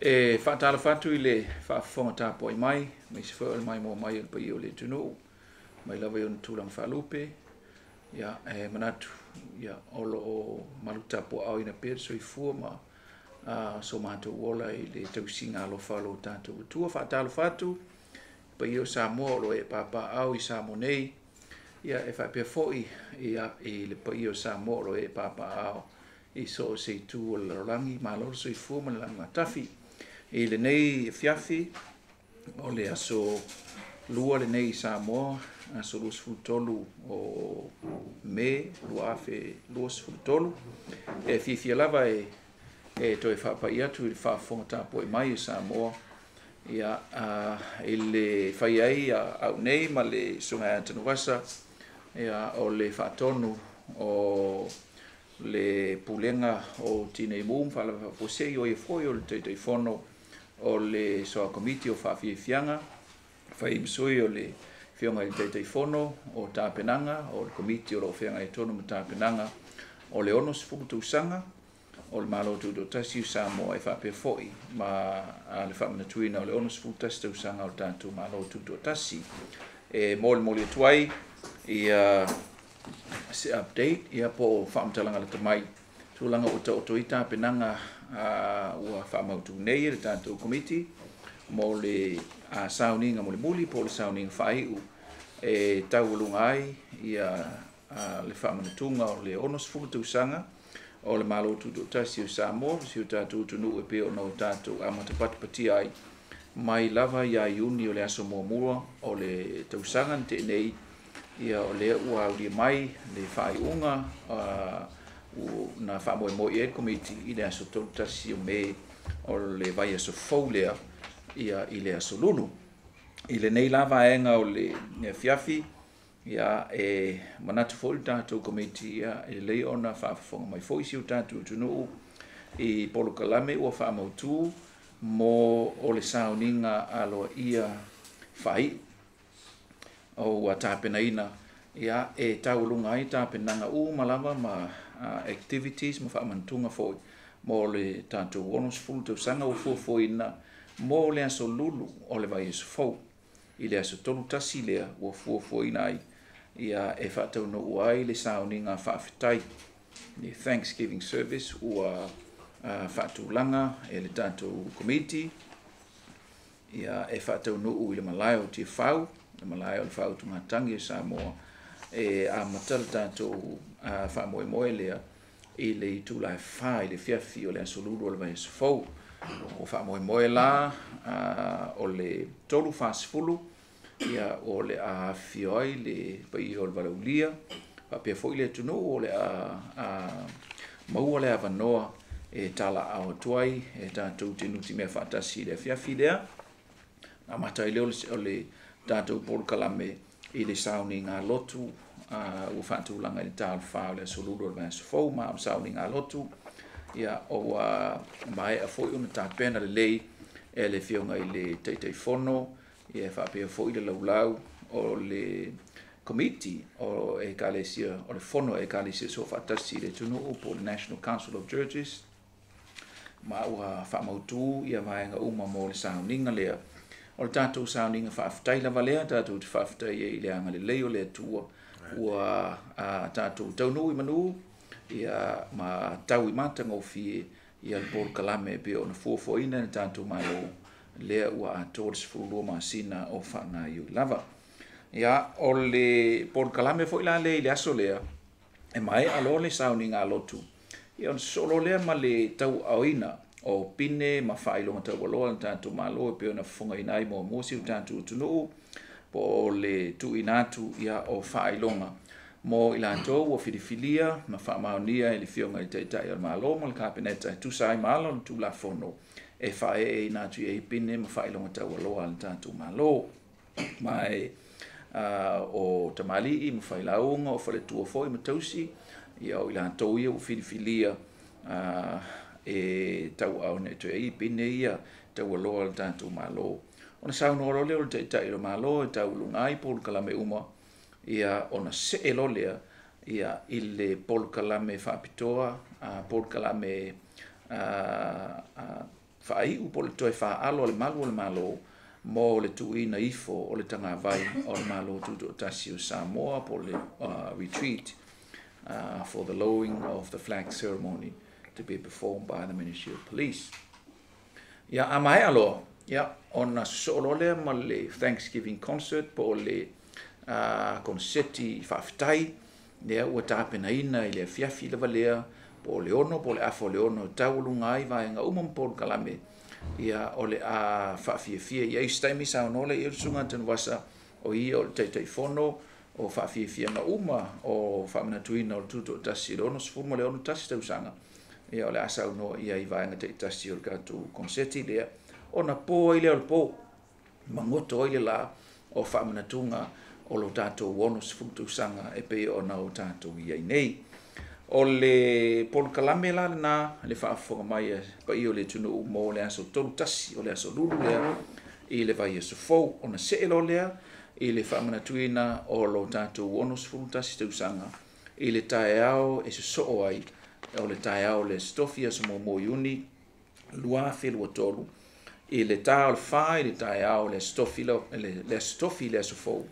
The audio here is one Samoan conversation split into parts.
E faatalofa atu i le faafofoga tapuai mai, aemaise foi o le maimoa mai o le paia o le atunuu, mai lava i ona tulaga faalupe. Ia, e manatu ia, o lo o malutapuaaoina pea le soifua ma so matou ola i le tausiga alofa a lo tatou Atua. Faatalofa atu i paia o Samoa o lo o ee papaaao i Samoa nei, ia e faapea foi ia, i le paia o Samoa o lo o ee papaaao i so o se itu o le lalolagi. Malo le soifua ma le lagatafi. I lenei afiafi o le aso Lua lenei i Samoa, aso 23 o Me 2023, e fiafia lava e toe faapai atu i le faafofoga tapuai mai e Samoa ia, i le fai ai au nei ma le Susuga ia Tanuvasa ia, o le faatonu o le Pulega o Tinei Mu ma Faalavelave Faafuasei, o ia foi o le Taitaifono o le Soa Komiti o Faafiafiaga, fai ma sui o le Afioga i le Taitaifono o Tapenaga o le Komiti o lo o feagai tonu ma tapenaga o le 60 tausaga o le Malo Tutoatasi o Samoa, e faapea foi ma le faamanatuina o le 61 tausaga o le tatou Malo Tutoatasi. E molimoli atu ai ia se update ia po o faamatalaga lata mai tulaga ua taoto ai tapenaga ua faamautu nei e le tatou Komiti mo le sauniga mulimuli po o le sauniga faaiu e taualuga ai ia le faamanatuga o le 60 tausaga o le Malo Tutoatasi o Samoa, si o tatou atunuu e pei ona o tatou amata patipatia ai mai lava ia Iuni o le aso muamua o le tausaga na tea nei. Ia o lea ua aulia mai le faaiuga na faamoemoe i ai le Komiti i le aso 31 o Me o le vaiaso fou lea ia, i le aso Lulu. I lenei la vaega o le afiafi, ia, e manatu foi le tatou Komiti ia, e lelei ona faafofoga mai foi si o tatou atunuu i polokalame ua faamautu mo o le sauniga aloaia faaiu o ua tapenaina ia, e taualuga ai tapenaga uma lava ma activities ma faamanatuga foi mo le tatou 60 tausaga ua fuafuaina mo le aso Lulu o le vaiaso fou. I le aso 31 lea ua fuafuaina ai ia, e faataunuu ai le sauniga faafetai, le Thanksgiving Service ua faatulaga e le tatou Komiti ia, e faataunuu i le malae o Tiafau, le malae o le faautugatagi o Samoa. E amata le tatou faamoemoe lea i le itula e 4 i le afiafi o le aso Lulu o le vaiaso fou. O faamoemoe la o le 3:40 ia, o le a afifio ai le paia o le Valaulia faapea foi le atunuu o le a maua le avanoa e talaau atu ai e tatou te nutimea faatasi i le afiafi lea. Amata ai lea o le tatou polokalame i le sauniga lotu ua faatulaga i le ta o le 4 o le aso Lulu o le vaiaso fou. Ma o le sauniga lotu ia, ua maea foi ona tapena lelei e le Afioga i le Taitaifono ia, e faapea foi le laulau o le Komiti o Ekalesia o le Fono a Ekalesia Soofaatasi i le atunuu po o le National Council of Churches, ma ua faamautu ia vaega uma mo le sauniga lea. O le tatou sauniga faafetai lava lea, tatou te faafetai ai i le agalelei o le Atua ua tatou taunuu i manu ia, ma tau i matagofie ia le polokalame e pei ona fuafuaina e le tatou Malo lea ua atoa le 12 masina o faagaioi lava. Ia, o le polokalame foi la lea i le aso lea, e maea loa le sauniga lotu ia, ona sosolo lea ma le tauaaoina o pine ma faailoga taualoa a le tatou Malo e pei ona fofogaina ai muamua si o tatou atunuu, po o le tuuina atu ia, o faailoga mo i latou ua filifilia ma faamaonia e le Afioga i le Taitai o le Malo ma le Kapeneta e tusa ai ma ala o le Tulafono e faaeeina atu i ai pine ma faailoga taualoa a le tatou Malo. Ma e o tamalii ma failauga o faletua foi ma tausi ia, o i latou ia ua filifilia e tauaaoina atu ai pine ia taualoa a le tatou Malo. Ona saunoa loa lea o le Taitai o le Malo e taualuga ai polokalame uma ia, ona see loa lea ia, i le polokalame faapitoa, polokalame faaiu po o le toe faaalo a le malu o le Malo mo le tuuina ifo o le tagavai o le Malo Tutoatasi o Samoa po o le retreat for the lowering of the flag ceremony to be performed by the Ministry of Police. Ia, a maea loa, ia, ona sosoo loa lea ma le Thanksgiving concert po o le koneseti faafetai lea ua tapenaina i le afiafi lava lea po o le 6 po o le 5:30 e taualuga ai vaega uma ma polokalame ia o le a faafiafia i ai se taimi saunoa lea i ai le Susuga Tanuvasa o ia o le Taitaifono o faafiafiaga uma o faamanatuina o le Tutoatasi i le 61 tausaga ia o le a saunoa i ai i vaega taitasi o le tatou koneseti lea ona po ai lea o le po magoto ai le la o faamanatuga o lo tatou 60 tausaga e pei ona o tatou i ai nei. O le polokalame la lena le faafofoga mai a paia o le atunuu mo le aso 31 o le aso Lulu lea i le vaiaso fou ona see loa lea i le faamanatuina o lo tatou 61 tausaga i le taeao e sosoo ai o le taeao o le Aso Tofi aso 1 o Iuni 2023 i le ta o le 4 i le taeao o le Aso Tofi le Aso Tofi le aso fou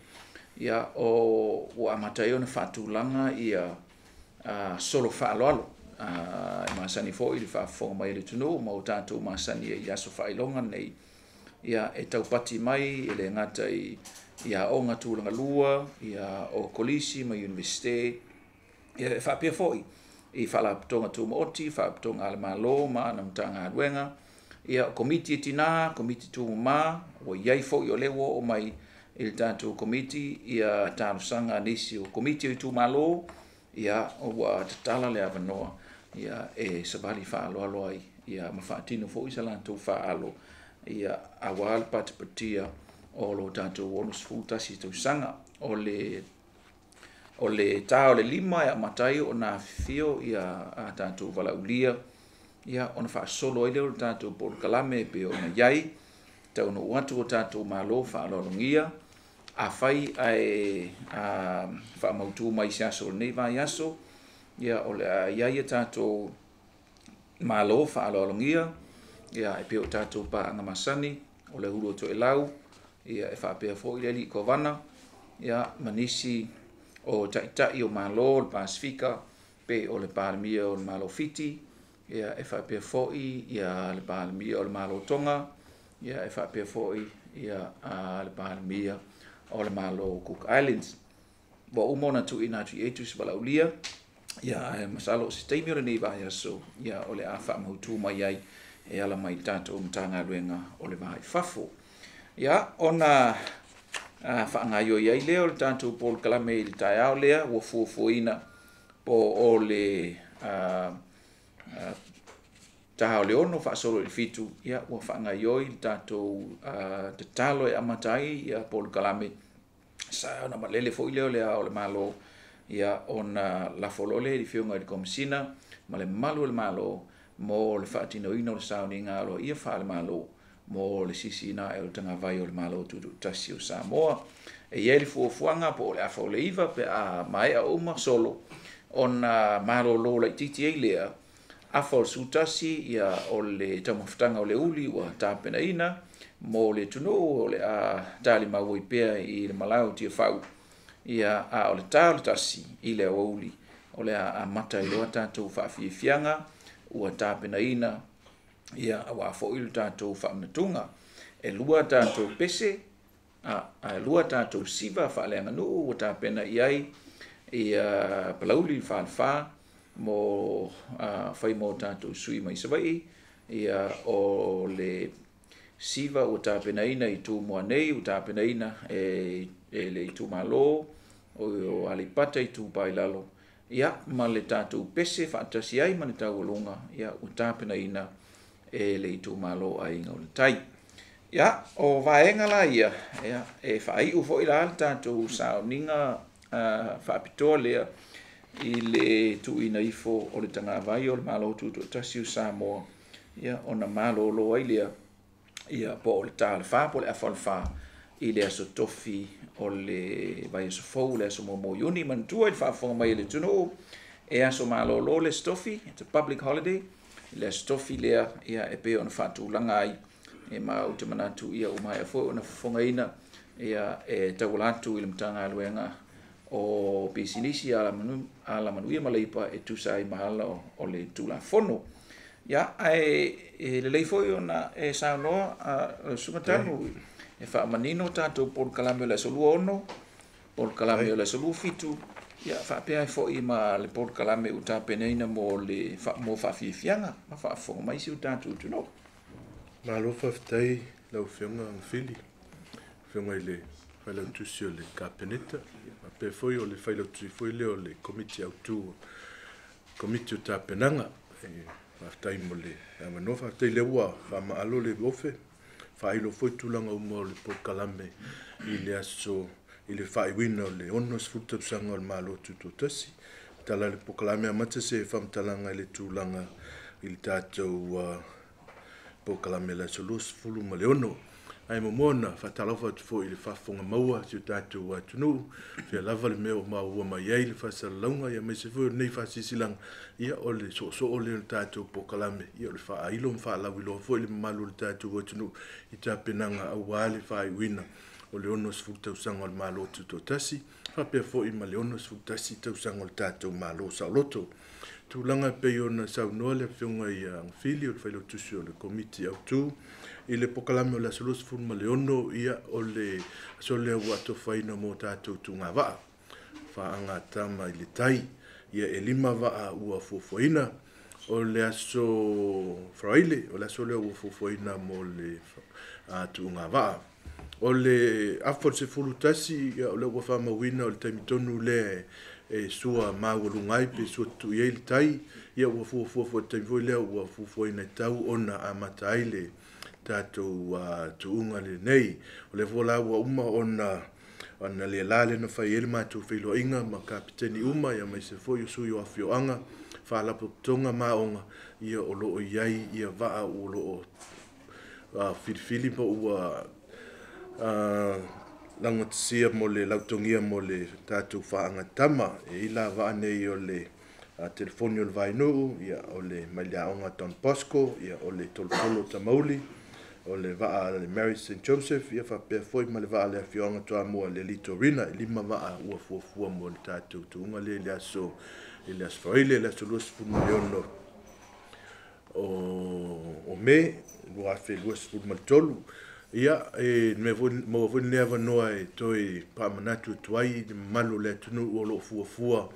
ia o ua amata ai ona faatulaga ia solo faaaloalo e masani foi le faafofoga mai a le atunuu ma o tatou masani ai i aso faailoga nei ia e taupati mai e le gata i aoga tulaga lua ia o kolisi ma Iunivesite ia e faapea foi i faalapotopotoga tumaoti, faalapotopotoga a le Malo ma ana Matagaluega ia o komiti e tina, komiti tumama ua i ai foi o lea ua oo mai i le tatou komiti ia talosaga a nisi o komiti o itumalo ia ua tatala le avanoa ia e savali faaaloalo ai ia ma faatino foi sa latou faaalo ia aua le patipatia o lo tatou 61 tausaga. O le ta o le 5 e amata ai ona afifio ia a tatou valaaulia ia ona faasolo ai lea o le tatou polokalame e pei ona i ai taunuu atu o tatou malo faaaloalogia afai ae faamautu mai se aso o lenei vaiaso ia o le a i ai tatou malo faaaloalogia ia e pei o tatou paaga masani o le ulu o Toelau ia e faapea foi le alii Kovana ia ma nisi o taitai o malo o le Pasefika pe o le Palemia o le Malo Fiti ia e faapea foi ia le Palemia o le Malo Tonga ia e faapea foi ia le Palemia o le Malo Cook Islands. Ua uma ona tuuina atu i ai tusi valaaulia ia ae masalo o se taimi o lenei vaiaso ia o le a faamautu mai ai e ala mai i tatou Matagaluega o le Va i Fafo. Ia ona faagaioi ai lea o le tatou polokalame i le taeao lea ua fuafuaina po o le ta o le 6 faasolo i le 7 ia ua faagaioi le tatou tatalo e amata ai ia polokalame sa ona malele foi lea o le ao o le Malo ia ona lafo loa lea i le Afioga i le Komesina ma le mamalu o le Malo mo le faatinoina o le sauniga aloaia faale-Malo mo le sisiina ae o le tagavai o le Malo Tutoatasi o Samoa. E i ai le fuafuaga po o le 8:30 pe a maea uma solo ona malolo laitiiti ai lea 11:30 ia o le taumafataga o le uli ua tapenaina mo le atunuu o le a talimau ai pea i le malae o Tiafau ia a o le ta o le 1 i le aoauli o le a amata ai loa tatou faafiafiaga ua tapenaina ia aua foi le tatou faamanatuga. E 2 tatou pese a 2 tatou siva faaleaganuu ua tapena i ai ia Palauli le Falefa mo fai mo tatou sui mai Savaii ia o le siva ua tapenaina i Tumua nei ua tapenaina e le itumalo o Aleipata Itupa i Lalo ia ma le tatou pese faatasi ai ma le taualuga ia ua tapenaina e le itumalo Aiga o le Tai. Ia o vaega la ia e faaiu foi la le tatou sauniga faapitoa lea i le tuuina ifo o le tagavai o le Malo Tutoatasi o Samoa ia ona malolo ai lea ia po o le ta o le 4 po o le 3:30 i le aso Tofi o le vaiaso fou le aso 1 o Iuni. Manatua i le faafofoga mai a le atunuu e aso malolo le Aso Tofi, it's a public holiday. le Aso Tofi lea ia e pei ona faatulaga ai e ma ou te manatu ia ua maea foi ona fofogaina ia e tauala atu i le Matagaluega o Pisinisi Alamanuia ma Leipa e tusa ai ma ala o le Tulafono. Ia, ae e lelei foi ona e saunoa Susuga Tanu e faamanino tatou polokalame o le aso 26, polokalame o le aso 27, ia faapea ai foi ma le polokalame ua tapenaina mo le mo faafiafiaga ma faafofoga mai si o tatou atunuu. Malo faafetai lau Afioga Gafili, Afioga i le Failautusi o le Kapeneta, faapea foi o le Failautusi foi lea o le Komiti Autu, Komiti o Tapenaga. Faafetai mo le avanoa, faafetai lea ua faamaalo le ofe, faailo foi tulaga uma o le polokalame i le aso i le faaiuina o le 60 tausaga o le Malo Tutoatasi. Tala le polokalame amata se faamatalaga i le tulaga i le tatou polokalame le aso 26. Ae muamua ona faatalofa atu foi i le faafofoga maua si o tatou atunuu, fea lava le mea o maua mai ai le faasalalauga, aemaise foi o lenei faasilasilaga, ia o le soosoo lea o le tatou polokalame, ia o le faailo ma faalauiloa foi le mamalu o le tatou atunuu i tapenaga aua le faaiuina o le 60 tausaga o le Malo Tutoatasi, faapea foi ma le 61 tausaga o le tatou Malo Saoloto. Tulaga e pei ona saunoa le Afioga ia Gafili o le Failautusi o le Komiti Autu i le polokalame o le aso 26, ia o le aso lea ua atofaina mo tatou tugavaa faagatama i le tai. Ia e 5 vaa ua fuafuaina. O le aso Faraile, o le aso lea ua fuafuaina mo le tuugavaa. O le afa o le 11, ia o lea ua faamauina o le taimi tonu lea e sua maualuga ai pe sua tutui ai le tai, ia ua fuafua foi le taimi foi lea ua fuafuaina e tau ona amata ai le tatou tuuga lenei. O lea foi la ua uma ona lela le na fai ai le matou feiloaiga ma kapeteni uma, aemaise foi o sui o afioaga, faalapotopotoga ma aoga, ia o lo o i ai ia vaa o lo o filifili ma ua laugatasia mo le lautogia mo le tatou faagatama. E i la vaa nei o le telefoni o le Vainuu, ia o le mai le aoga Don Bosco, ia o le Tolotolo Tamauli, o le vaa le Mary St. Joseph, ia faapea foi ma le vaa le afioaga Toamua le Litorina. E 5 vaa ua fuafua mo le tatou tuuga lea i le aso Faraile, le aso 26 o Me 2023. Ia, e maua foi lenei avanoa e toe faamanatu atu ai le mamalu o le atunuu o lo o fuafua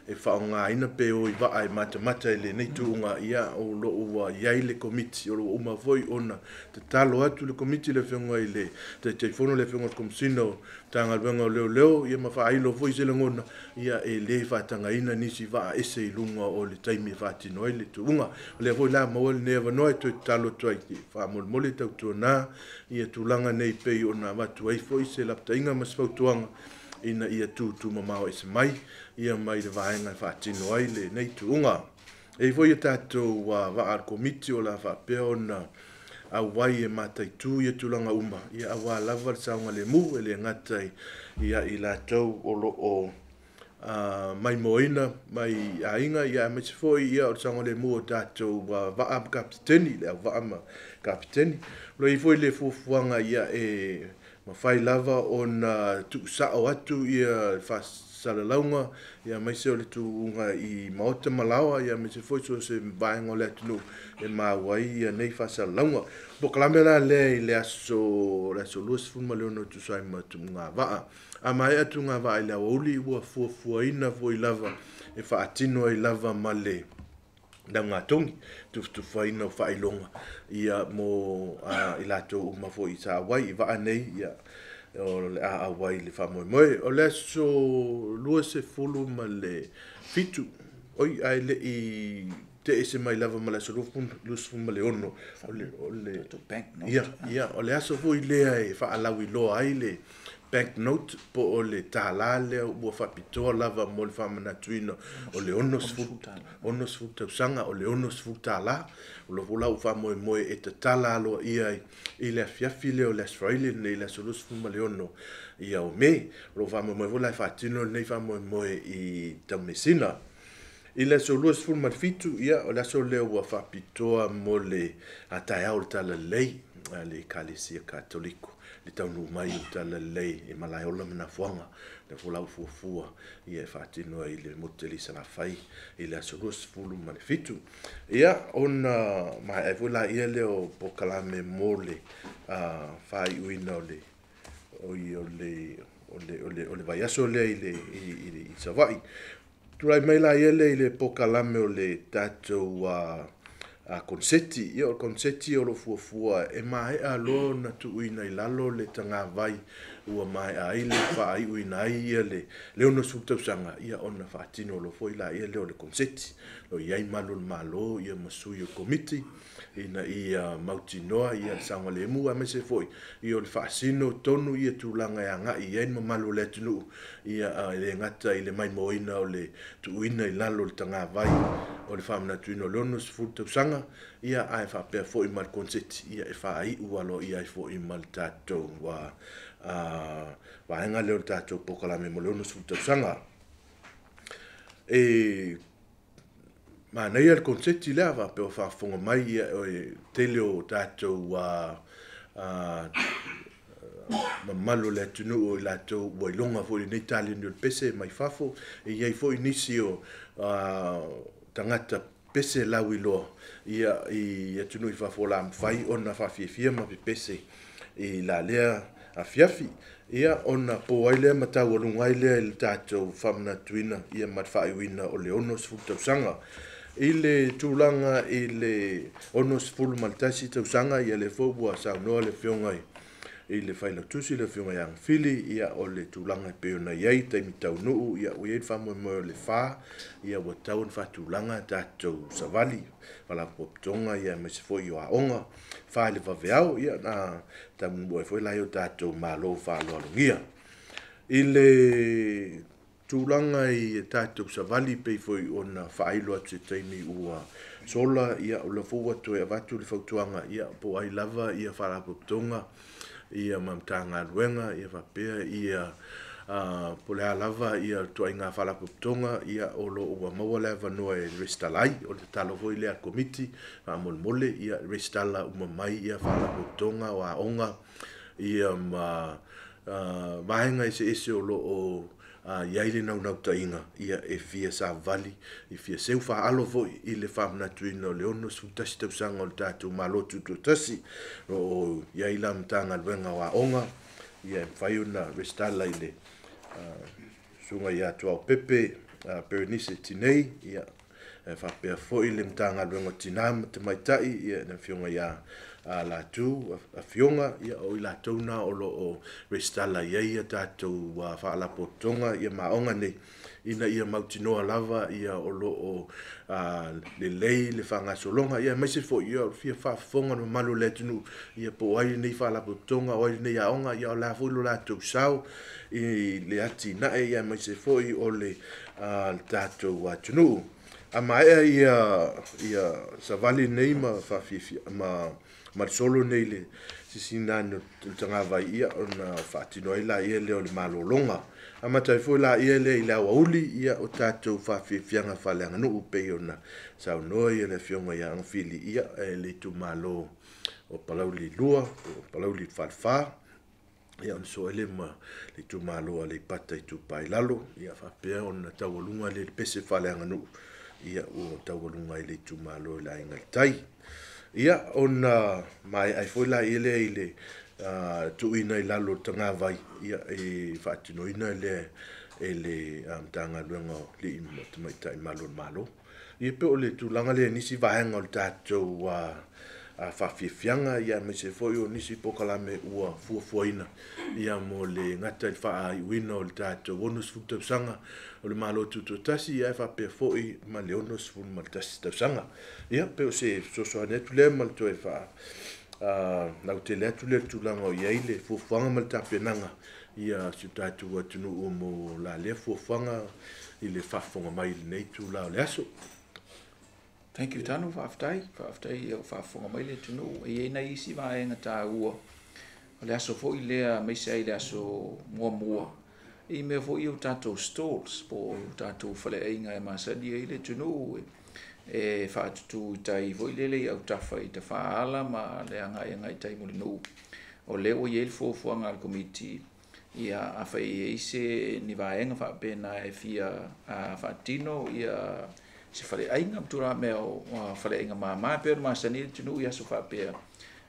e faaaogaina pe o i vaa e matamata i lenei tuuga, ia o lo o ua i ai le komiti, o lo o uma foi ona tatalo atu le komiti le Afioga i le Taitaifono, le Afioga i le Komesina o Matagaluega o Leoleo, ia ma faailo foi se lagona, ia e le faatagaina nisi vaa ese i luga o le taimi e faatino ai le tuuga. O lea foi la maua lenei avanoa e toe tatalo atu ai faamolemole tautuana ia tulaga nei pei ona avatu ai foi se lapataiga ma se fautuaga ina ia tutumamao ese mai ia mai le vaega e faatino ai lenei tuuga. E i foi ia tatou vaa a le komiti o la faapea ona auai e mataitu ia tulaga uma, ia aua lava le saogalemu e le gata ia i latou o lo o maimoaina mai aiga, ia aemaise foi ia o le saogalemu o tatou vaa ma kapeteni, le auvaa ma kapeteni. O lo o i ai foi le fuafuaga ia e mafai lava ona tuusao atu ia faasalalauga, ia aemaise o le tuuga i maota ma laoa, ia aemaise foi so se vaega o le atunuu e maua ai ia nei faasalalauga. Polokalame la lea i le aso 26 tusa ai ma tugavaa. A maea tugavaa i le aoauli ua fuafuaina foi lava e faatino ai lava ma le laugatogi, tufatufaina o faailoga ia mo i latou uma foi sa auai i vaa nei, ia o le a auai le faamoemoe. O le aso 27, oi ae le i te ese mai lava ma le aso 26, o le bank note. Ia, o le aso foi lea e faalauiloa ai le bank note po o le tālā lea ua faapitoa lava mo le faamanatuina o le 60 tausaga, o le 60 tālā. O lo o la ua faamoemoe e tatala aloaia ai i le afiafi lea o le aso Faraile lenei, le aso 26 ia o Me. O lo o faamoemoe foi la e faatino lenei faamoemoe i Taumeasina. I le aso 27, ia, o le aso lea ua faapitoa mo le taeao o le Talalelei a le Ekalesia Katoliko, le taunuu mai o le Talalelei i Malaeola ma Nafoaga, lea foi la ua fuafua ia e faatino ai i le motu tele i Salafai i le aso 27. Ia, ona maea ai foi laia lea o polokalame mo le faaiuina o le o le vaiaso lea i Savaii. Tulai mai laia lea i le polokalame o le tatou konseti. Ia, o le konseti o lo o fuafua e maea loa ona tuuina i lalo le tagavai ua maea ai le faaiuina ai ia le 60 tausaga, ia ona faatino loa foi laia lea o le konseti. O lo o i ai malu o le Malo ia ma sui o le Komiti ina ia mautinoa ia le saogalemu, aemaise foi ia o le faasino tonu ia tulaga e agai i ai le mamalu o le atunuu, ia e le gata i le maimoaina o le tuuina i lalo o le tagavai o le faamanatuina o le 60 tausaga, ia ae faapea foi ma le konseti ia e faaiu aloaia ai foi ma le tatou vaega lea o le tatou polokalame mo le 60 tausaga. E manaia le konseti lea faapea o faafofoga mai ia e tele o tatou mamalu o le atunuu o i latou ua iloga foi i lenei taleni o le pese mai fafo. E i ai foi nisi o tagata pese lauiloa ia i atunuu i fafo o le a mafai ona faafiafia ma pepese i la lea afiafi. Ia, ona po ai lea ma taualuga ai lea i le tatou faamanatuina ia ma le faaiuina o le 60 tausaga. I le tulaga i le 61 tausaga, ia lea foi ua saunoa le Afioga i le Failautusi, le Afioga ia Agafili, ia o le tulaga e pei ona i ai taimi taunuu, ia ua i ai le faamoemoe o le 4, ia ua tatau ona faatulaga tatou savali, faalapotopotoga, ia aemaise foi o aoga, 4 i le vaveao, ia na taunuu ai foi la i o tatou malo faaaloalogia. I le tulaga i tatou savali pei foi ona faailo atu i se taimi ua sola, ia o lea foi ua toe avatu le fautuaga, ia po o ai lava ia faalapotopotoga ia ma Matagaluega ia faapea ia po o le a lava ia ituaiga faalapotopotoga, ia o lo o ua maua le avanoa e resitala ai. O le tatalo foi lea a le Komiti faamolemole ia resitala uma mai ia faalapotopotoga o aoga ia ma vaega eseese o lo o i ai le naunautaiga ia e fia savali, e fia seu faalo foi i le faamanatuina o le 61 tausaga o le tatou Malo Tutoatasi. O lo o i ai la Matagaluega o Aoga ia e mafai ona resitala i le susuga ia Tuaopepe Berenice Tinei, ia e faapea foi le Matagaluega o Tina ma Tamaitai, ia le Afioga ia Latu Afioga, ia o i latou na o lo o resitala i ai ia tatou faalapotopotoga ia ma aoga nei, ina ia mautinoa lava ia o lo o lelei le faagasologa, ia aemaise foi ia o le fia faafofoga le mamalu o le atunuu, ia po o ai lenei faalapotopotoga, o ai lenei aoga, ia o le a foi lo latou sao i le atinae, ia aemaise foi o le tatou atunuu. A maea ia savali nei ma faafiafia ma le solo nei le sisina ane o le tagavai, ia ona faatino ai laia lea o le malologa. Amata ai foi laia lea i le aoauli, ia o tatou faafiafiaga faaleaganuu pei ona saunoa ia le Afioga ia Agafili, ia e le itumalo o Palauli 2, o Palauli Falefa, ia ona soo ai lea ma le itumalo o Aleipata Itupa i Lalo, ia faapea ona taualuga le pese faaleaganuu, ia ua taualuga i le itumalo i le Aiga i le Tai. Ia ona maea ai foi laia lea i le tuuina i lalo o le tagavai, ia e faatinoina lea e le Matagaluega o Alii ma Tamaitai Malu o le Malo. Ia pe o le tulaga lea i nisi vaega o le tatou faafiafiaga, ia aemaise foi o nisi polokalame ua fuafuaina ia mo le gata i le faaiuina o le tatou 60 tausaga o le Malo Tutoatasi, ia ae faapea foi ma le 61 tausaga. Ia pe o se fesoasoani atu lea ma le toe lautele atu lea le tulaga o i ai le fuafuaga ma le tapenaga ia si o tatou atunuu mo la lea fuafuaga i le faafofoga mai i lenei itula o le aso. Thank you, Tanu. Faafetai. Faafetai o faafofoga mai le atunuu. E i ai nai isi vaega taua o le aso foi lea, aemaise ai le aso muamua. i mea foi o tatou stalls po o tatou faleaiga e masani ai le atunuu e faatutu i tai foi lele i autafa i tafaala ma le agai i tai Mulinuu. O lea ua i ai le fuafuaga a le Komiti, ia afai e i ai se ni vaega faapena e fia faatino ia se faleaiga ma tulaga mea o faleaiga mama e pei ona masani ai le atunuu i aso faapea,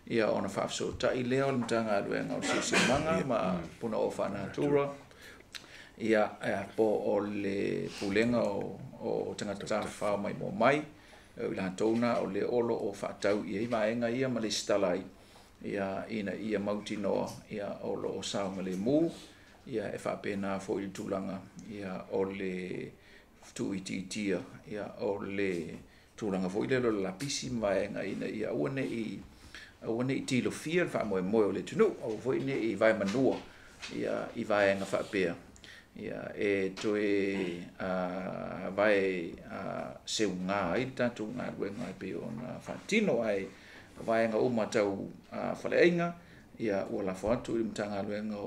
ia ona faafesootai lea o le Matagaluega o le Siosiomaga ma Punaoa Faalenatura, ia po o le Pulega o Tagata Tafafao Maimoa Mai, o i latou na o le o lo o faatau i ai vaega ia ma lesitala ai, ia ina ia mautinoa ia o lo o saogalemu, ia e faapena foi le tulaga ia o le tuuitiitia ia o le tulaga foi lea o le lapisi ma vaega ina ia aua ne i tilofia le faamoemoe o le atunuu, aua foi ne i vaemanua ia i vaega faapea, ia e toe vae seuga ai le tatou galuega e pei ona faatino. Ae vaega uma tau faleaiga, ia ua lafo atu i le Matagaluega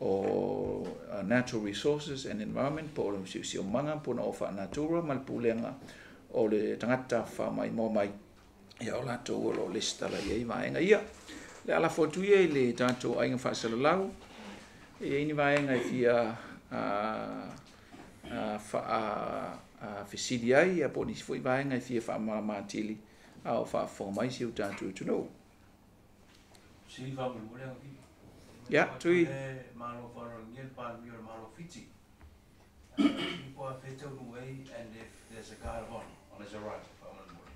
o Natural Resources and Environment po o le Siosiomaga Punaoa Faalenatura ma le Pulega o le Tagata Tafafao Maimoa Mai, ia o latou o lo o lesitala i ai vaega ia. Le a lafo atu ia i le tatou aiga faasalalau, e i ai ni vaega e fia faafesili ai, ia po o nisi foi vaega e fia faamalamalama atili a o faafofoga mai si o tatou atunuu. Ia, Tui. Malo wharongia le Palemia o le Malo Fiti. And if there's a guard of honor on his arrival, faamolemole.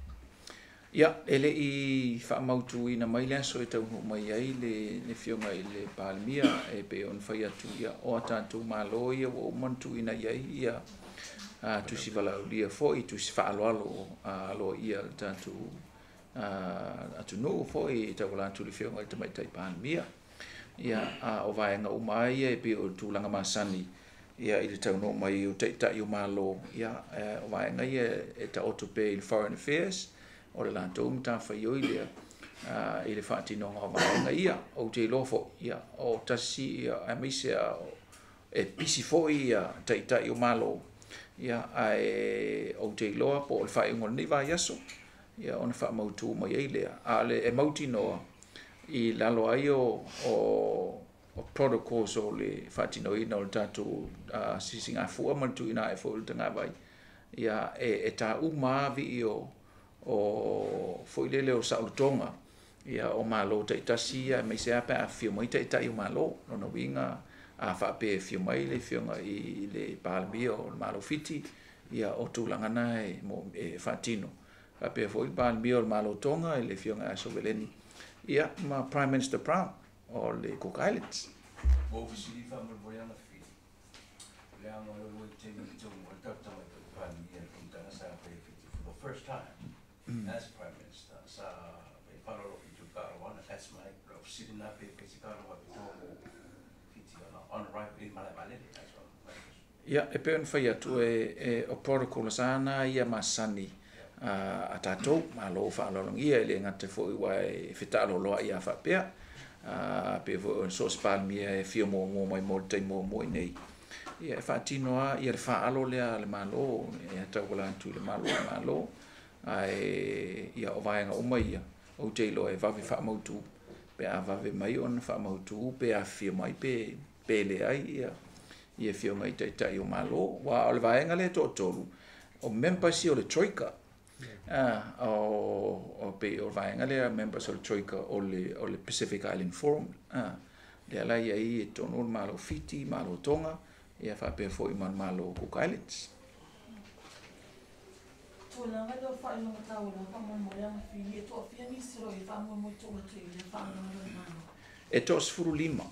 Ia, e le i faamautuina mai le aso e taunuu mai ai le afioga i le Palemia, e pei ona fai atu ia o a tatou malo ia ua uma ona tuuina i ai ia tusi valaaulia foi, tusi faaaloalo aloaia le tatou atunuu foi e tauala atu i le afioga i le Tamaitai Palemia. Ia, o vaega uma ai ia e pei o le tulaga masani ia i le taunuu mai o taitai o malo, ia o vaega ia e taoto pea i le Foreign Affairs, o le latou matafaioi lea i le faatinoga o vaega ia. Ou te iloa foi, ia, o tasi ia, aemaise e pisi foi ia taitai o malo, ia, ae ou te iloa po o le faaiuga o lenei vaiaso, ia, ona faamautu mai ai lea. A o le e mautinoa i lalo ai o protocols o le faatinoina o le tatou sisigafua ma le tuuina ae foi o le tagavai, ia, e tauma lava vii o foi lele o saolotoga ia o malo taitasi ia, aemaise lava pe a afifio mai taitai o malo. Lona uiga a faapea e afio mai le afioga i le Palemia o le Malo Fiti, ia o tulaga na e faatino. Faapea foi le Palemia o le Malo Tonga i le afioga ia Sovaleni, ia ma Prime Minister Brown o le Cook Islands. Ua ofisili faamolemole ana fili. Le aga o le temi i tau mo le tatou mai Palemia le fonotaga sa fai Fiti for the first time as Prime Minister. Sa fai faalolo Fiti o Karawana, that's my ofisili na pe pe se Karawana pe toa mo Fiti on arrival in Malae Vaalele. That's what my question. Ia, e pei ona fai atu e o protocol sa na ia masani a tatou malo faaaloalogia e le gata foi ua e fetaaloloa ia faapea, pe foi o so o se Palemia e fia muamua mai mo le taimi muamua i nei, ia e faatino lava ia le faaalo lea a le malo e tauala atu i le malo o le malo, ae ia o vaega uma ia ou te iloa e vave faamautu pe a vave mai ona faamautu pe afifio mai pe leai ia ia afioga i taitai o malo. Ua o le vaega lea toatolu o members ia o le Troika, o pei o le vaega lea members o le Troika o le Pacific Island Forum, lea la i ai e tonu le Malo Fiti, Malo Tonga, ia faapea foi ma le Malo Cook Islands. Tulaga lea o faailoga taula faamolemole ana fili, e toafia nisi o i faamoemoe tuu atu i le faaaloalo le Malo. E 15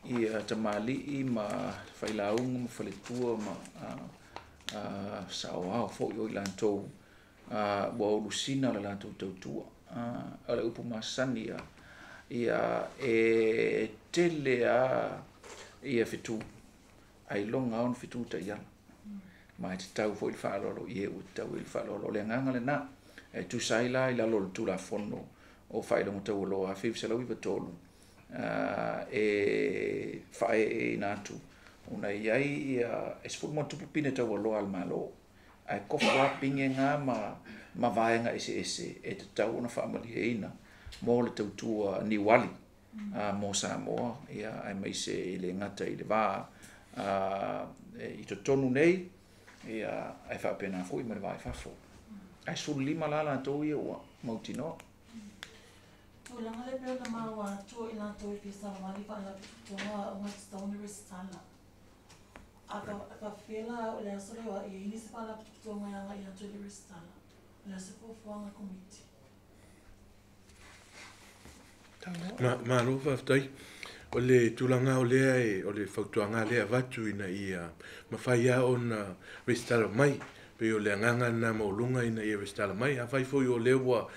ia tamalii ma failauga ma faletua ma saoao foi o i latou ua ulusina le latou tautua. O le upu masani ia e tele a ia fetu ailoga ona fetu taiala. Ma e tatau foi le faaaloalo i e ua tatau ai le faaaloalo. O le agaga lena e tusa ai la i lalo o le Tulafono o Faailoga Taualoa 1993, e faaeeina atu Ona i ai ia e 10 ma tupu pine taualoa a le Malo ae kofo a pigega ma vaega eseese e tatau ona faamalieina mo le tautua niuali mo Samoa ia aemaise i le gata i le va i totonu nei ia ae faapena foi ma le va i fafo. Ae 15 la latou ia ua mautinoa. Tulaga le pei ona maua atu o i latou e fia savavali faalapotopotoga o aoga tatau ona resitala. A faapefea la o le aso lea o i ai nisi faalapotopotoga e agai atu i le resitala? O le a se fuafuaga komiti? Malo faafetai. O le tulaga o lea e, o le fautuaga lea avatu ina ia mafai lava ona resitala mai. Pei o le agaga lena maualuga ina ia resitala mai. Afai foi o lea ua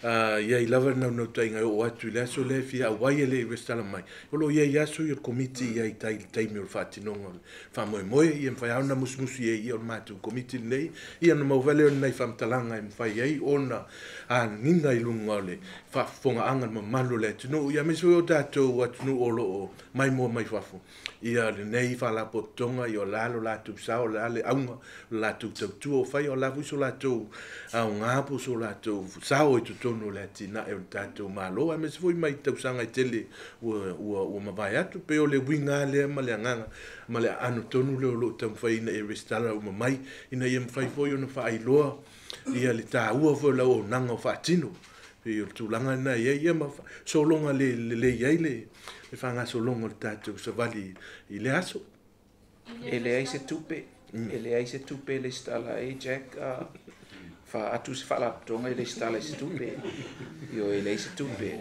i ai lava le naunautaiga e oo atu i le aso lea e fia auai e le i resitala mai, o lo o i ai aso i o le komiti i ai tai i le taimi o le faatinoga o le faamoemoe, ia mafai lava ona musumusu i ai ia o le matou komiti lenei, ia ona maua lea o nai faamatalaga e mafai ai ona agiga i luga o le faafofogaaga le mamalu o le atunuu, ia aemaise foi o tatou atunuu o lo o maimoa mai fafo ia lenei faalapotopotoga, ia o le a lo latou sao, o le a le auga o le latou tautua o faia, o le a foi so latou aoga po o so latou sao i totonu o le atinae o le tatou Malo, aemaise foi mai tausaga e tele ua mavae atu. Pei o le uiga lea ma le agaga ma le aano tonu lea o lo o taumafai ina ia resitala uma mai, ina ia mafai foi ona faailoa ia le taua foi o le auaunaga o faatino. Pei o le tulaga lena e i ai ia ma sologa lelei ai le faagasologa o le tatou savali i le aso. E leai se tupe, e leai se tupe le resitala ai Jack, faatu se faalapotopotoga e resitala i se tupe. Ioe, e leai se tupe.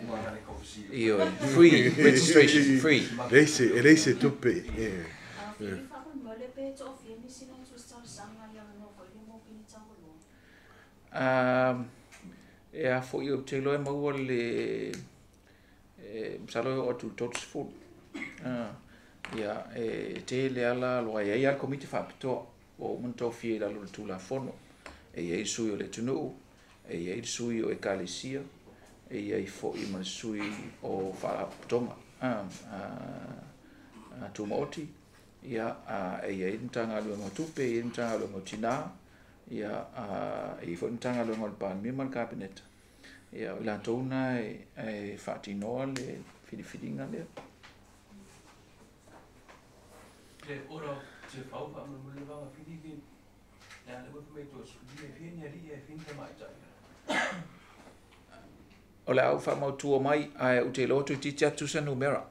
Ioe, free registration, free. E leai se tupe. Fili faamolemole pe toafia nisi na tusi talosaga i avanoa foi le mo pine taualoa? E a foi ou te iloa e maua le masalo e oo atu i le 30. Ia e tele ala aloa e ai lava le komiti faapitoa ua uma ona tofia i lalo o le Tulafono. E i ai le sui o le atunuu, e i ai le sui o ekalesia, e i ai foi ma le sui o faalapotopotoga tumaoti, ia e i ai le Matagaluega o Tupe, e i ai le Matagaluega o Tina, ia e i ai foi le Matagaluega o le Palemia ma le Kapeneta. Ia o i latou na e faatinoa le filifiliga lea. Le ora te fau faamolemole le vaga fili fi le ale ua mai tua li e fia ni alii e fia ni tamaitai. O le a ou faamautua mai ae ou te iloa toeitiiti atu se numera.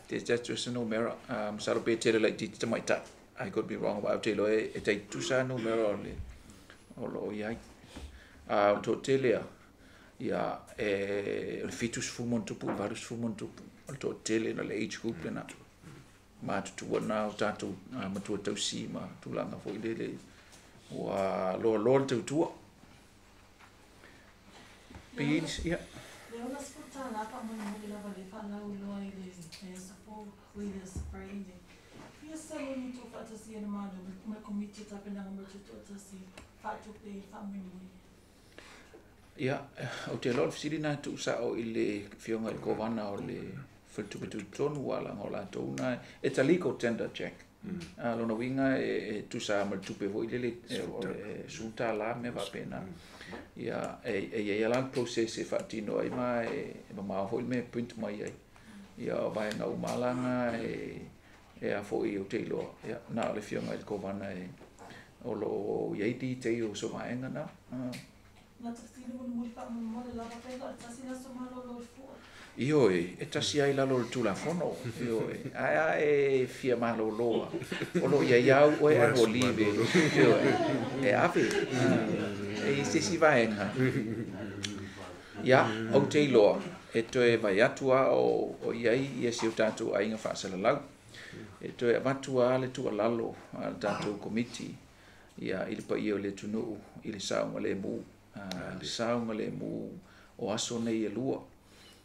Toeitiiti atu se numera. Masalo pe tele laitiiti tamaitai. I could be wrong, but ou te iloa e tai tutusa numera o le o lo o i ai. O le toatele a ia e o le 70 ma tupu i le 80 ma tupu o le toatele na le age group lena. Matutua na o tatou matua tausi ma tulaga foi lele ua loaloa le tautua. Pe ia. Le $60 faamolemole lava le faalauiloa i le aso fou o i le aso Friday. Fia saloni tuufaatasia e le Malo ma le Komiti o Tapenaga mo le Tutoatasi faatupe i le faamoemoe? Ia, ou te iloa o le fesili lena e tuusao i le afioga i le Kovana o le Faletupe Tutotonu ua alaga o latou na it's a legal tender, Jack. Lona uiga e tusa ma le tupe foi lele o le $10 mea faapena. Ia e i ai la le process e faatino ai ma e mamao foi le mea e print mai ai. Ia o vaega uma lava e a foi ou te iloa ia na o le afioga i le Kovana e o lo o i ai details o vaega na. Na tafesili mulimuli faamolemole lava pe na o le tasi le aso malolo o le fua? Ioe, e tasi ai lalo o le Tulafono. Ioe, ae a e fia malolo o lo o i ai au oe annual leave. Ioe, e ave. E i se isi vaega. Ia, ou te iloa, e toe vai atu a o i ai ia si o tatou aiga faasalalau. E toe avatu a le tuualalo a le tatou komiti ia i le paia o le atunuu i le saogalemu. Saogalemu o aso nei e lua.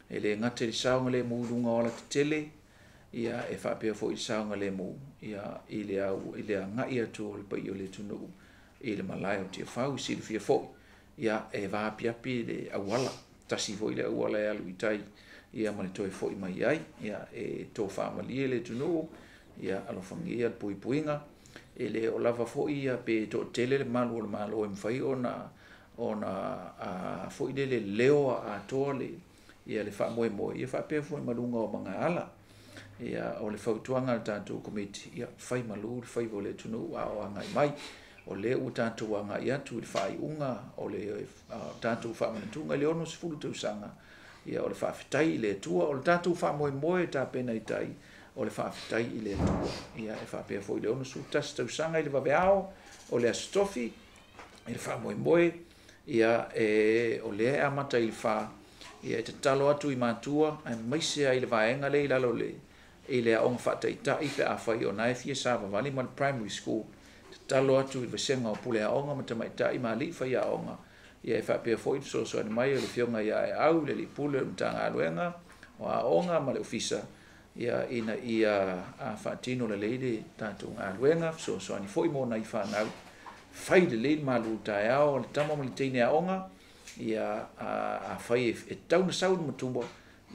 E le gata i le saogalemu i luga o alatetele, ia e faapea foi i le saogalemu ia i le au i le agai atu o le paia o le atunuu i le malae o Tiafau. Silafia foi ia e vaapiapi le auala, tasi foi le auala e alu i tai ia ma le toe foi mai ai. Ia e tofaamalie le atunuu Ia alofagia le puipuiga, e le o lava foi ia pe toatele le malu o le malo e mafai ona foi lele leo atoa le ia le faamoemoe, ia faapea foi ma luga o magaala. Ia o le fautuaga a le tatou komiti, ia fai malu le faiva o le atunuu a o agai mai. O lea ua tatou agai atu i le faaiuga o le tatou faamanatuga i le 60 tausaga, ia o le faafetai i le Atua, o le tatou faamoemoe tapena i tai, o le faafetai i le Atua. Ia e faapea foi i le 61 tausaga i le vaveao o le Aso Tofi i le faamoemoe, ia o lea e amata i le 4, ia e tatalo atu i matua aemaise ai le vaega lea i lalo i le aoga faataitai pe afai o na e fia savavali ma le primary school, tatalo atu i le vasega o pule aoga ma tamaitai ma alii faiaoga, ia e faapea foi le fesoasoani mai o le afioga ia Aeau, le alii pule o le Matagaluega o Aoga ma le Ofisa, ia ina ia faatino lelei le tatou galuega, fesoasoani foi mo nai fanau, fai lelei le malu taeao o le tama ma le teine aoga, ia a fai e tau na sau le matua,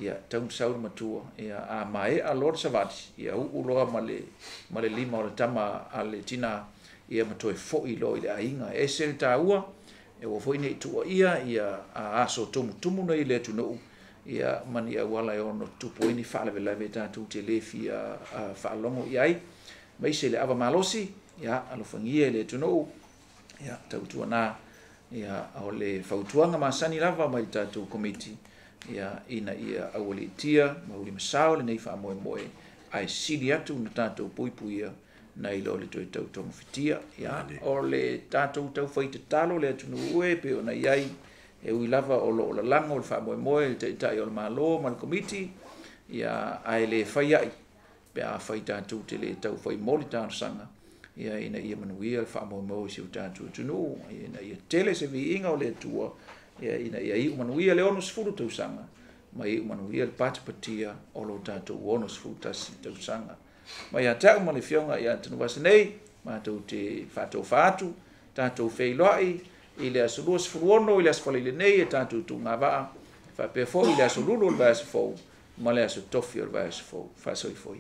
ia tau na sau le matua, ia a maea loa le savali, ia uu loa ma le lima o le tama a le tina, ia ma toe foi loa i le aiga. E ese le taua, e ua foi nei tuuaia ia aso tumutumu nei le atunuu, ia ma ni auala e ono tupu ai ni faalavelave tatou te le fia faalogo i ai. Aemaise le ava malosi, ia alofagia i le atunuu, ia tautuana, ia o le fautuaga masani lava mai le tatou komiti, ia ina ia aualiitia ma ulimasao lenei faamoemoe, ae sili atu na tatou puipuia nai lo le toe tautogofitia. Ia o le tatou taufai tatalo le atunuu e pei ona i ai, e ui lava o loo lalago le faamoemoe le taitai o le malo ma le komiti, ia ae le fai ai pe a fai tatou te le taufai mo le talosaga, ia ina ia manuia le faamoemoe o si o tatou atunuu, ina ia tele se viiga o le Atua, ia ina ia iu manuia le 60 tausaga, ma iu manuia le patipatia o lo tatou 61 tausaga. Mai ia te au ma le afioga ia Tanuvasa nei, matou te faatofa atu, tatou feiloai i le aso 26 i le aso Faraile nei e tatou tuugavaa, faapea foi i le aso Lulu o le vaiaso fou ma le aso Tofi o le vaiaso fou. Faasoifua.